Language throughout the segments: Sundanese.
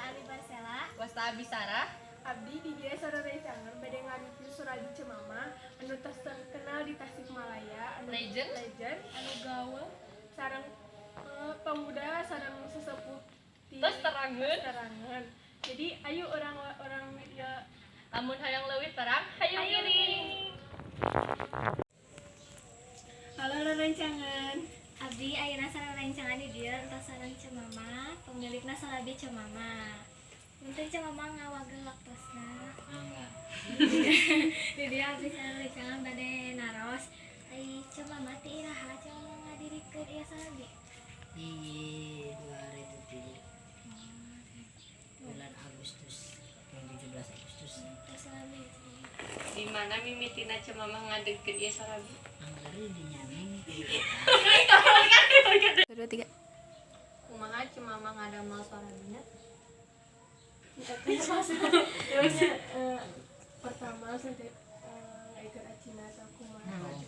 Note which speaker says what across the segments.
Speaker 1: Abi Marcella.
Speaker 2: Wasta Abi Sarah.
Speaker 3: Abdi di dieu sarerencangan bade ngareview Surabi Ceu Mamah anu tos terkenal di Tasikmalaya, anu
Speaker 2: Legend.
Speaker 3: Legend, anu gaul sareng pemuda sareng sesepuh di
Speaker 2: Tos terangeun.
Speaker 3: Terangeun. Jadi ayo orang-orang ya.
Speaker 2: Lamun hayang leuwih terang, hayu ngiring.
Speaker 3: Halo rerencangan.
Speaker 1: Abdi ayeuna sarerencangan di dieu entos sareng Ceu Mamah, pemilikna Surabi Ceu Mamah. Punten Ceu Mamah ngawagel waktosna.
Speaker 4: Mangga.
Speaker 1: Di dieu abdi sarerencangan bade naros. Ai Ceu Mamah ti iraha Ceu Mamah ngadirikeun ieu surabi?
Speaker 4: Di 2007 bulan Agustus, tanggal 17 Agustus.
Speaker 1: Tos surabi.
Speaker 2: Di mana mimitina Ceu Mamah ngadegkeun ieu surabi?
Speaker 4: Anggar di nyameng.
Speaker 3: Dua tiga.
Speaker 2: Kumaha Ceu Mamah ngadamel surabina?
Speaker 3: Maksudnya pertama sampai ngaikeun acina atau kumaha?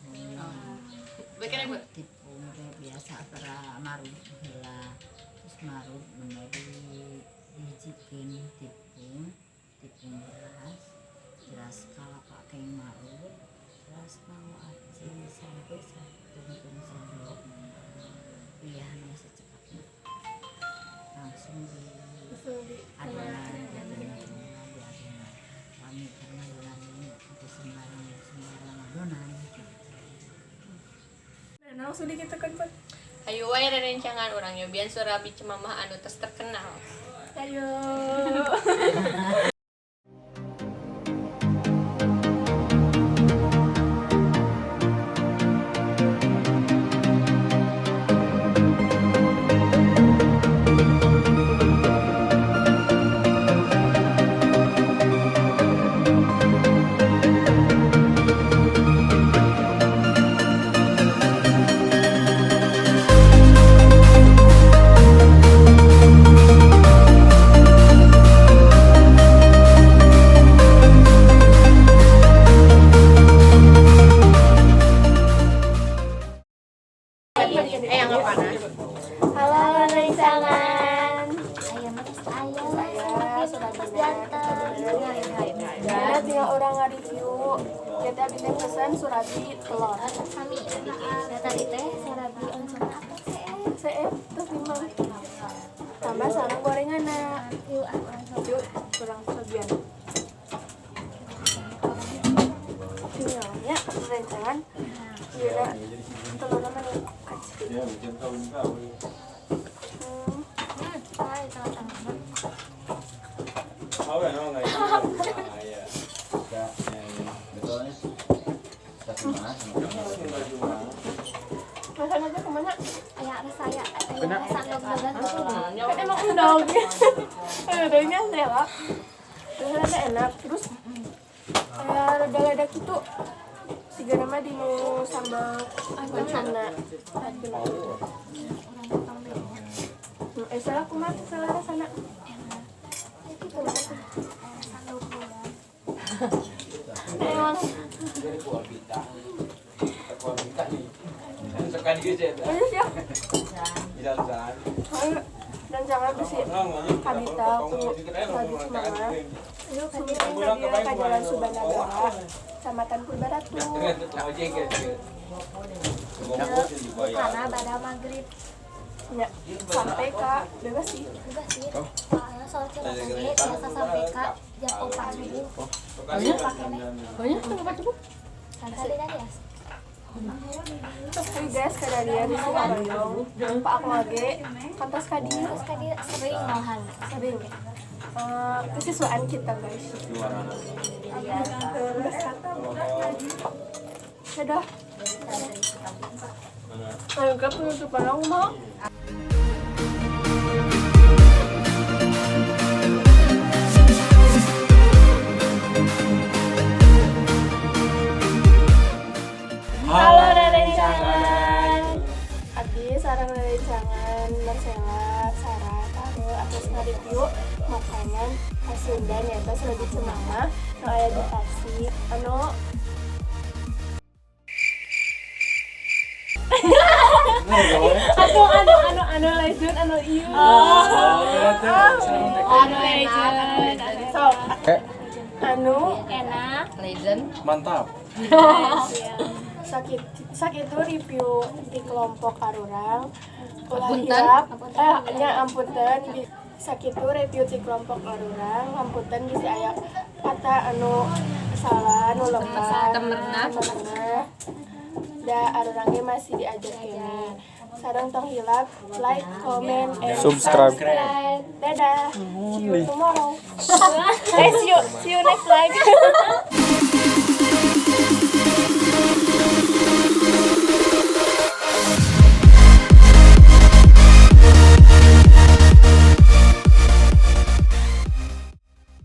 Speaker 2: Beukeun Bu.
Speaker 4: Tipung teh biasa para marut heula, terus marut menjadi dihijikeun tipung, tipung beras, beras kalapa kayak marut, terus mau aci sampai 1 sendok iya masih cepatnya langsung di
Speaker 3: Langsung di
Speaker 4: adonan, adonan di adonan kami karena adonan ini atau sembarang sembarang adonan.
Speaker 3: Nah, langsung dikitukeun pun.
Speaker 2: Hayu wae rerencangan urang nyobian Surabi Ceu Mamah anu tos terkenal.
Speaker 3: Ayo.
Speaker 2: Yang panas.
Speaker 1: Halo rerencangan. Aya mah tos aya lah tos janten.
Speaker 3: Ya, tinggal orang nge-review. Jadi abdi teh pesen surabi telur.
Speaker 1: Sami. Da tadi teh surabi oncomna apa sih?
Speaker 3: CF terus lima. Tambah sareng gorenganna.
Speaker 1: Yuk ah urang coba.
Speaker 3: Yuk, kurang cobian. Tinggalnya rerencangan. Iya, telurnya mana kacil.
Speaker 1: Ay, tengah-tengah.
Speaker 3: Makan aja kemana?
Speaker 1: Aya rasa aya aya rasa endog-endogan gitu.
Speaker 3: Kan emang endog. Endognya sela. Rasanya enak. Terus kayak rada-rada gitu. Tiga nama di nu sambal oncomna.
Speaker 1: Urang potong deui nya.
Speaker 3: Salah kumaha salah rasana.
Speaker 1: Enak. Itu rasa endog-endogan.
Speaker 3: Emang. Ayo ya. Ayo. Dan jangan besi kabita ku Surabi Ceu Mamah. Sumping ka dieu ka Jalan Subanagara, Kecamatan Purbaratu.
Speaker 1: Karena pada maghrib
Speaker 3: Ya, sampai ka bebas sih.
Speaker 1: juga sih. Soalnya sholat Jumat oge biasa sampai ka jam 4 subuh. Pakainya
Speaker 2: Banyak tuh apa cukup?
Speaker 1: kan tadi tadi ya.
Speaker 3: Terus hey guys, kada dia di Surabaya. Pak aku lagi kantos ka dieu
Speaker 1: Terus tadi sering malahan.
Speaker 3: sering. Kesiswaan kita guys. Bebas kata. Dadah. Ayo ke penutupan aku mau. Halo rerencangan. Abdi sareng rerencangan Marcella, Sarah, Taro atas nge-review makanan khas Sunda nyaeta Surabi Ceu Mamah nu aya di Tasik anu Atuh anu anu anu legend, anu ieu.
Speaker 5: Oh, teh.
Speaker 3: Anu legend. Sok.
Speaker 5: Eh,
Speaker 3: Anu
Speaker 1: Enak.
Speaker 2: Legend.
Speaker 5: Mantap.
Speaker 3: Sakit sakitu review di kelompok arurang. Ulah
Speaker 2: Apunten.
Speaker 3: hilap, eh nya, ampunten. Sakitu review di kelompok arurang. Ampunten bisi aya kata anu salah, anu lemah.
Speaker 2: Temerenah.
Speaker 3: Temerenah. Da arurang ge masih diajar keneh. Sareng tong hilap like, comment, and
Speaker 5: Subscribe.
Speaker 3: Dadah. See you tomorrow. Eh, see you next live.